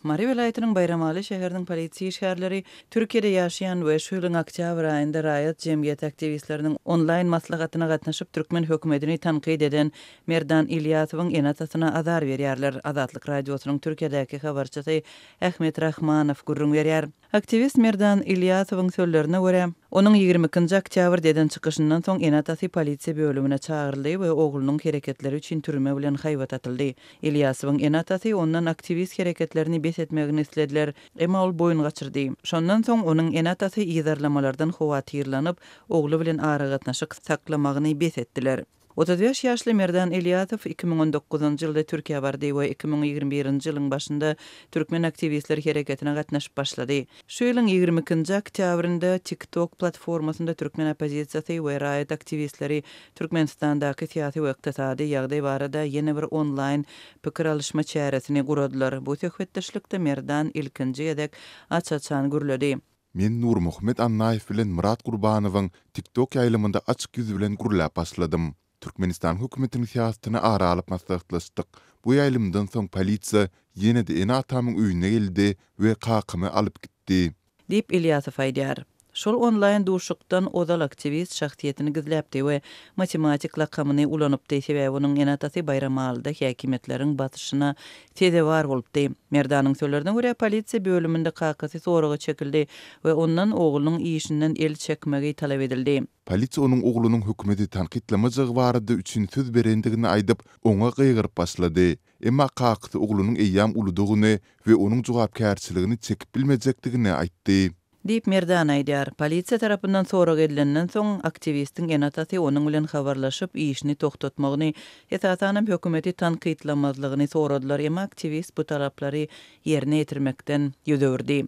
Mary welaýatynyň Baýramaly şäheriniň polisiýa işgärleri Türkiýede ýaşaýan we şu ýylyň oktýabr aýynda raýat jemgyýeti aktiwistleriniň onlaýn maslahatyna gatnaşyp türkmen hökümetini tankyt eden Merdan Ilýasowyň ene-atasyna azar berýärler, Azatlyk Radiosynyň Türkiýedäki habarçysy Ahmet Rahmanow gürrüň berýär. Aktiwist Merdan Ilýasowyň sözlerine görä, onuň 22 nji oktýabrda eden çykyşyndan soň ene-atasy polisiýa bölümine çagyryldy we oglunyň hereketleri üçin türme bilen haýbat atyldy. Ilýasowyň ene-atasy ondan aktiwist hereketlerini bes etmegini islediler, emma ol boýun gaçyrdy. Şondan soň onuň ene-atasy yzarlamalardan howatyrlanyp, ogly bilen aragatnaşyk saklamagyny bes etdiler. 35 ýaşly Merdan Ilýasow 2019-njy ýylda Türkiýä bardy we 2021-nji ýylyň başynda türkmen aktiwistler hereketine gatnaşyp başlady. Şu ýylyň 22-nji oktýabrynda TikTok platformasynda türkmen oppozisiýasy we raýat aktiwistleri Türkmenistandaky syýasy we ykdysady ýagdaý barada ýene bir onlaýn pikir alyşma çäresini guradylar. Bu söhbetdeşlikde Merdan ilkinji gezek aç-açan gürledi. Men Nurmuhammet Annaýew bilen Myrat Gurbanowyň TikTok ýaýlymynda açyk ýüz bilen gürläp başladym. Türkmenistanyň hökümetiniň syýasatyny ara alyp maslahatlaşdyk. Bu ýaýlymdan soň polisiýa ýene-de ene-atamyň öýüne geldi we kakamy alyp gitdi. Diýip, Ilýasow aýdýar. Şol onlaýn duşuşykdan ozal aktiwist şahsyýetini gizläpdi we matematik lakamyny ulanypdy, sebäbi onuň ene-atasy Baýramalyda häkimiýetleriň basyşyna sezewar bolupdy. Merdanyň sözlerine görä, polisiýa bölüminde kakasy soraga çekildi we ondan oglunyň işinden el çekmegi talap edildi. Polisiýa onuň oglunyň hökümeti tankytlamajagy barada üçin söz berendigini aýdyp, oňa gygyryp başlady. Emma kakasy oglunyň eýýäm uludygyny we onuň jogapkärçiligini çekip bilmejekdigini aýtdy. Diýip, Merdan aýdýar. Polisiýa tarapyndan sorag edilenden soň, aktiwistiň ene-atasy onuň bilen habarlaşyp, işini togtatmagyny, esasanam hökümeti tankytlamazlygyny soradylar, emma aktiwist bu talaplary ýerine ýetirmekden ýüz öwürdi.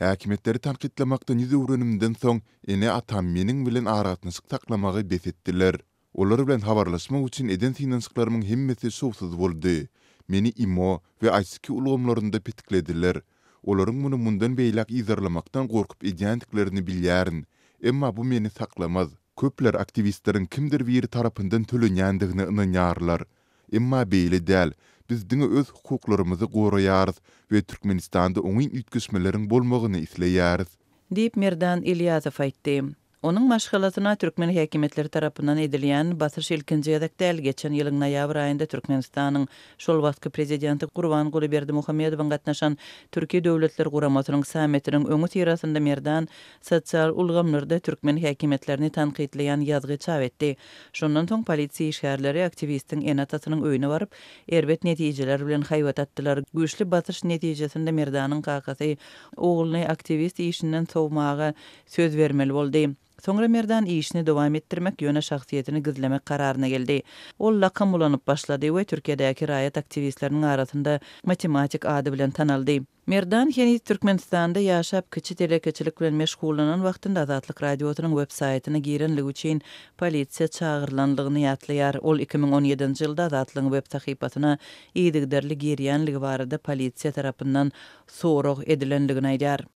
Häkimiýetleri tankytlamakdan ýüz öwrenimden soň, ene-atam meniň bilen aragatnaşyk saklamagy bes etdiler. Olar bilen habarlaşmak üçin eden synanyşyklarymyň hemmesi şowsuz boldy. Meni imo we ICQ ulgamlarynda petiklediler. Olaryň muny mundan beýläk yzarlamakdan gorkup edýändiklerini bilýärin. Emma bu meni saklamaz. Köpler aktiwistleriň kimdir biri tarapyndan tölenýändigine ynanýarlar. Emma beýle däl, biz diňe öz hukuklarymyzy goraýarys we Türkmenistanda oňyn üýtgeşmeleriň bolmagyny isleýäris. Diýip, Merdan Ilýasow aýtdy. Onuň maşgalasyna türkmen häkimiýetleri tarapyndan edilýän basyş ilkinji gezek däl. Geçen ýylyň noýabr aýynda Türkmenistanyň şol wagtky prezidenti Gurbanguly Berdimuhamedowyň gatnaşan Türki Döwletler Guramasynyň sammitiniň öňüsyrasynda Merdan sosial ulgamlarda türkmen häkimiýetlerini tankytlaýan ýazgy çap etdi. Şondan soň polisiýa işgärleri aktiwistiň ene-atasynyň öýüne baryp, erbet netijeler bilen haýbat atdylar. Güýçli basyş netijesinde Merdanyň kakasy ogluny aktiwist işinden sowmaga söz bermeli boldy. Soňra Merdan işini dowam etdirmek, ýöne şahsyýetini gizlemek kararyna geldi. Ol lakam ulanyp başlady we Türkiýedäki raýat aktiwistleriniň arasynda Matematik ady bilen tanaldy. Merdan heniz Türkmenistanda ýaşap, kiçi telekeçilik bilen meşgullanan wagtynda Azatlyk Radiosynyň web saýtyna girenligi üçin polisiýa çagyrylanlygyny ýatlaýar. Ol 2017-nji ýylda Azatlygyň web sahypasyna yzygiderli girýänligi barada polisiýa tarapyndan sorag edilenligini aýdýar.